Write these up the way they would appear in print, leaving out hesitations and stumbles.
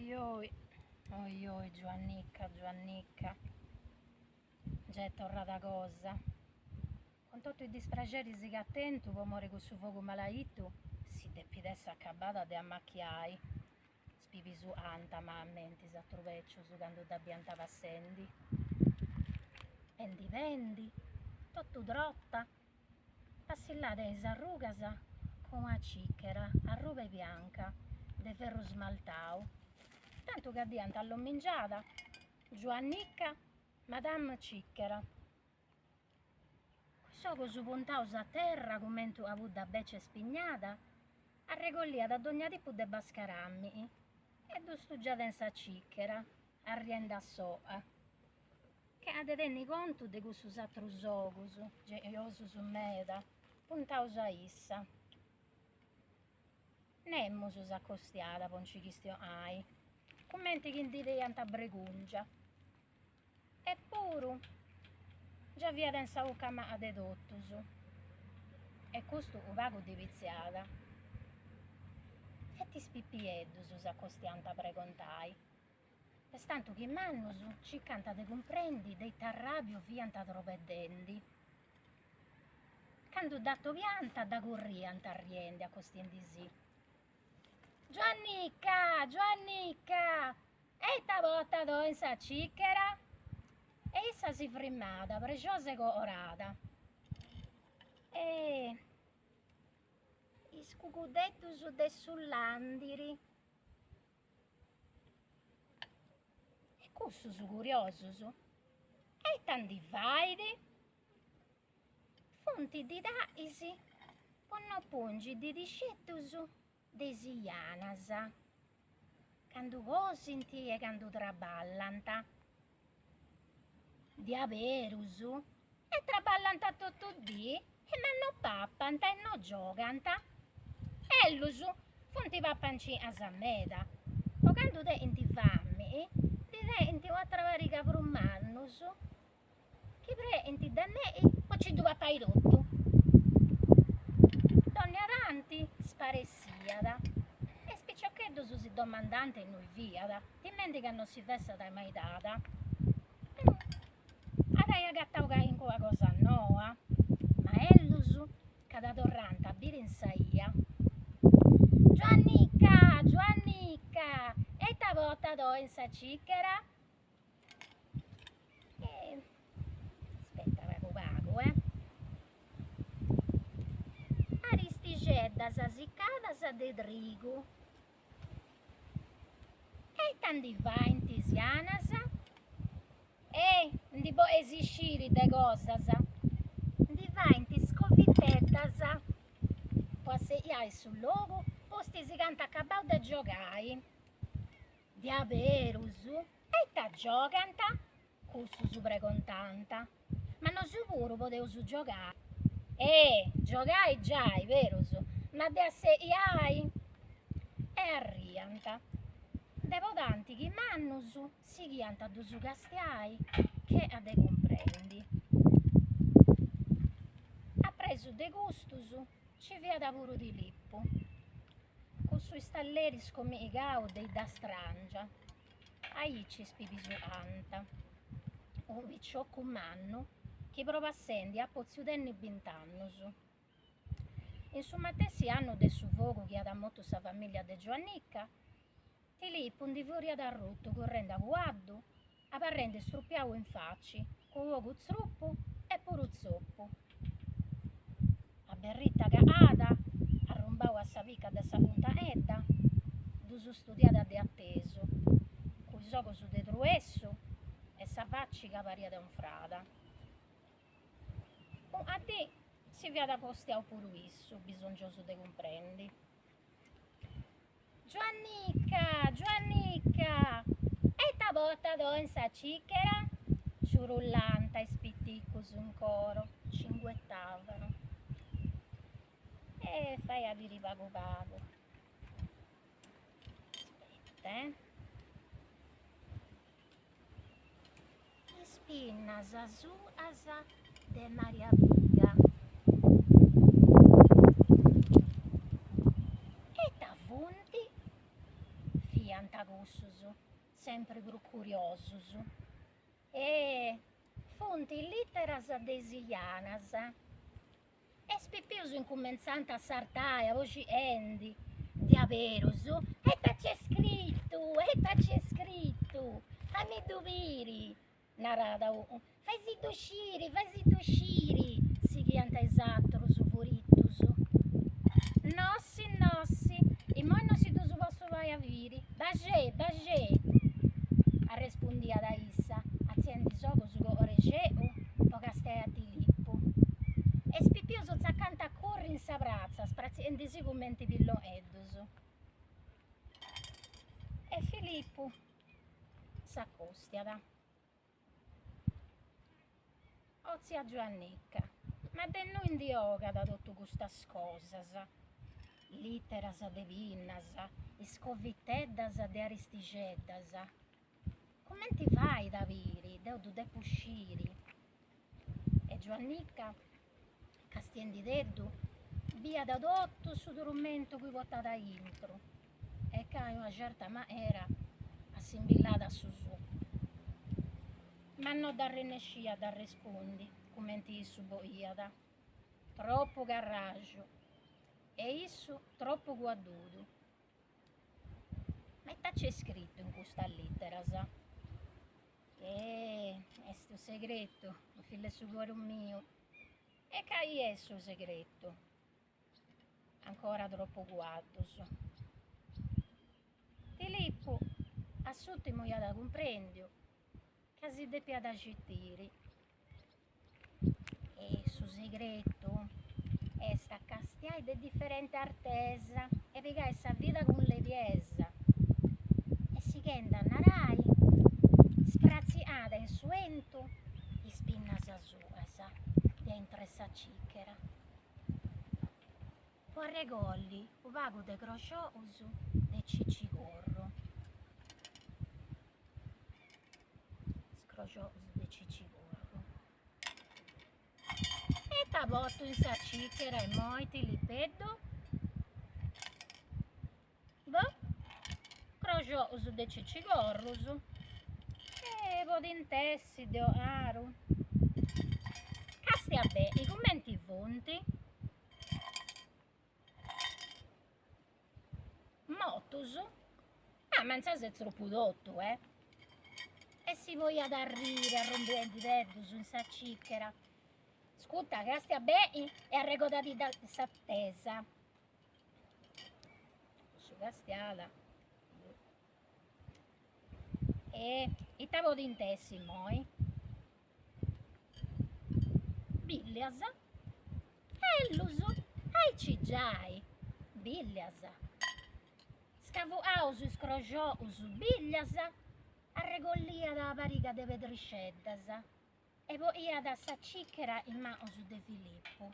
Oi oi, oi oi Giuannica, Giuannica, gei est torrada cosa. Cun totu is dispraxeris chi at tentu po mori 'e cussu fogu malaitu, si depit essi acabada de amachiai. Spibisuànt malamente is atrus becius candu dda biant passendi. Pendi pendi, totu trota, passillàt in is arrugas cun una cichera arrubia e bianca de ferru smaltau, tantu ca dd'iant allomingiada Giuannica Madame Cichera. Cun is ogus puntaus a terra cumenti una pudda becia e spignada, arregolliat dogna tipu de bascaràmini e ddus stugiat in sa cichera, arriendi a sola, chena de tenni contu de cussus atrus ogus, geniosus meda, puntaus a issa. Nemus s'acostiat po nci chistionai, cumenti chi ndi teniant bregùngia. Eppuru già fiat in sa 'ucca mala de totus e custu u' pagu ddi pitziat. Feti is pipieddus s'acostiant a pregontai, pestantu chi is mannus circant de cumprendi de ita arràbiu fiant trobeddendi. Candu dd'atobiant dda curriant arriendi acostiendisì. Giuannica! Giuannica! E ita portat oi in sa cichera? E issa si frimmat, prexosa e colorada. E is cugudeddus de su làndiri. E cussus curiosus, e ita ndi fait? Funt didais po no pungi didixeddus de is janas, candu cosint e candu traballant. Diaberus? E traballant totu dì? E ma no papant e no giogant? Ellus, funt papancinas meda, po candu tenint fami ndi tenint u'atra pariga prus mannus chi prenint de mei po nci ddu papai totu. Dònnia tanti sparessiat e is piciocheddus si domandànt innui fiat, timendi ca non si fessat maridada. At ai agatau calincuna cosa noa, ma ellus ca dda torrànt a biri in sa 'ia. Giuannica! Giuannica! E ita portat oi in sa cichera? E aspetta pagu pagu eh. Aristixeddas siccadas de trigu. E ita ndi faint is janas? Eh, ndi boleis isciri de cosas? Ndi faint scoviteddas po asseliai su logu pustis chi ant acabau de giogai. Diaberus? E ita giogant? Cussus pregontant. Ma nosu puru podeus giogai? Eh, giogai giai, berus, ma de asseliai? E arriant. De po tanti chi mannus sighiant a ddus castiai chena de cumprendi. A presu de custus nci fiat puru Tilippu. Cussu istalleri scominigau de 'idda stràngia, aici spibisuànt. Unu piciocu mannu chi propassendi at potziu tenni bint'annus. In su matessi annu de su fogu chi at motu sa famìllia de Giuannica, Tilipu ndi furiat arrutu currendi a cuaddu, abarrendi strupiau in faci, cun ogu tzrupu e puru tzopu. A berrita caada, arrumbau a sa pica de sa funtanedda, ddus studiat de atesu, cun is ogus de truessu e sa faci ca pariat unfrada. Una dì si fiat acostiau puru issu, bisongiosu de cumprendi. Giuannica! Giuannica! E ita portat oi in sa cichera? Ciurullànt is piticus in coro, cinguettavano. E fai a biri pagu pagu. Aspetta eh. Is pinnas suas de Maria Piga. Ita funt? Fiant custas. cussus, sempri prus curiosus. E funt literas de is janas. E is pipius incumentzant a sartai, aboxiendi, diaberus, ita c'est scritu, ita c'est scritu, faimiddu biri, Narat unu, Fai-si-ddu sciri, fai-si-ddu sciri! sighiant is atrus furitus. Nossi, nossi, immoi no si ddus potzu fai a biri, baxei, baxei! Arrespundiat issa, atziendi is ogus che orexeu po castiai a Tilippu. E is pipius tzacànt a curri in sa pratza, spratziendi-sì cumenti pilloneddus. E Filippu S'acostiat. O tzia Giuannica, ma de innui ndi 'ogat totu custas cosas? Literas de pinnas, iscoviteddas de aristixeddas. Cumenti fait a biri, deu ddu depu sciri. E Giuannica, castiendideddu, biat totu su trumentu chi portat aintru e ca in una certa manera assimbillàt a su suu. Ma no dd'arrennesciat a arrespundi cumenti issu boliat. Tropu carraxu e issu tropu cuaddudu. Ma ita c'est scritu in custas literas? Eh, est unu segretu, fillu 'e su coru miu. E cali est su segretu? Ancora tropu cuaddus. Tilippu a s'ùrtimu iat cumprendiu ca si depiat citiri. E su segretu est a castiai de diferenti artesa e pigai sa vida cun lebiesa. E sighendi a narai, spratziat in su 'entu is pinnas suas de intre sa cìchera po arregolli u' pagu de croxous de cicigorru. Is croxous de cicigorru. Ita portu in sa cìchera immoi Tilipeddu? Boh, croxous de cicigorrus. E podint essi, deu naru. Castia beni cumenti funt. Motus? Ah, ma insaras est tropu totu, eh! E si poniat a arriri arrumbiendideddus in sa cìchera. Ascurta, castia beni e arregodadidda s'artesa. Cussu castiat. E ita podint essi immoi? Billias? Ellus! Aici giai! Billias! Scavuaus is croxous billias, arregolliat una pariga de pedrixeddas e poniat sa cìchera in manus de Filippu.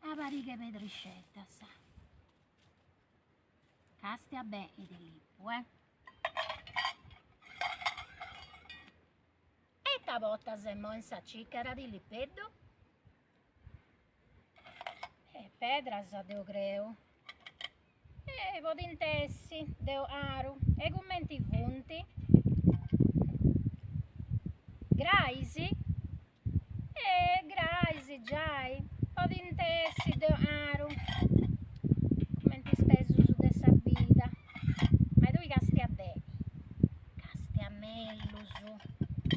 Una pariga 'e pedrixeddas. Castia beni Tilippu, eh. E ita portas immoi in sa cìchera Tilipeddu? E pedras deu creu. E podint essi, deu naru. E cumenti funt? Grais? E grais giai, podint essi, deu naru, cumenti is pesus de sa vida. Ma tui castia beni, castia mellus,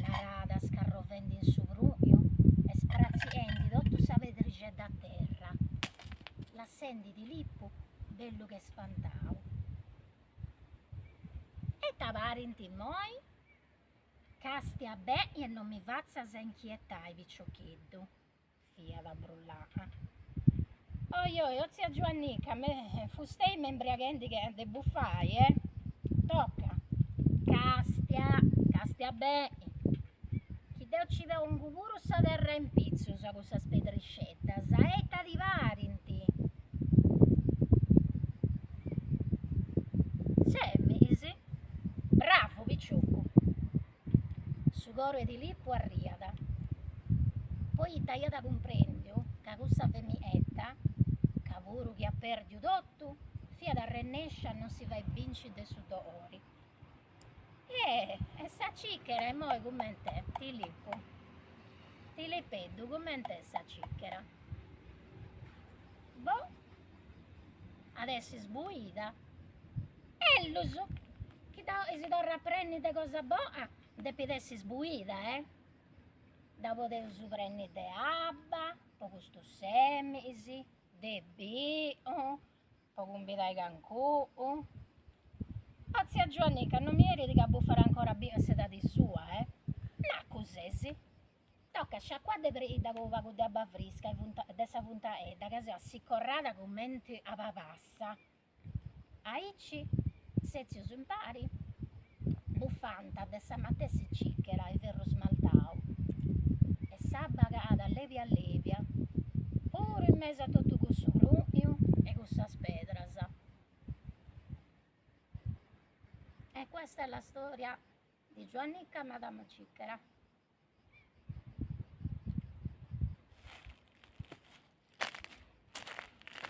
narat scarrovendi in su prugnu e spratziendi totu sa pedrixedda a terra, lassendi Tilippu bellu che spantau. E ita parint immoi? Castia beni e non mi fatzas inchietai, piciocheddu, fiat a brullai. Oi oi, o tzia Giuannica, me fustei m'est imbriaghendi de bufai, eh? Toca, castia, castia beni, chi deu ci pongu puru sa terra in pitzus a cussas pedrixeddas, e ita ti parint? Seminis? Bravu piciocu! Su coru 'e Tilippu arriat, poita iat cumprendiu ca cussa femietta, ca puru chi at perdiu totu. Fiat arrennèscia a non si fai binci de su dolori. Eh, e sa cìchera immoi cument'est, Tilipu? Tilipeddu, cument'est sa cìchera? Boh, at essi sbuida. Ellus, chi si torrat a prenni de cosa bona, depit essi sbuida, eh! Dda podeus prenni de abba, po custus seminis, de binu, po cumbidai cancunu. Oh tzia Giuannica non mi 'erit ca bufat ancora binu a s'edadi sua, eh! Macu ses? Toca, sciacuadde·dda cun unu pagu de abba frisca de sa funtaedda ca seu assicorrada cumenti a pabassa. Aici, sètzius impari, bufant de sa matessi cìchera 'e ferru smaltau e s'abba calat lèbia lèbia, puru in mesu a totu cussu prùniu e cussas pedras. E questa è la storia di Giuannica Madama Cìchera.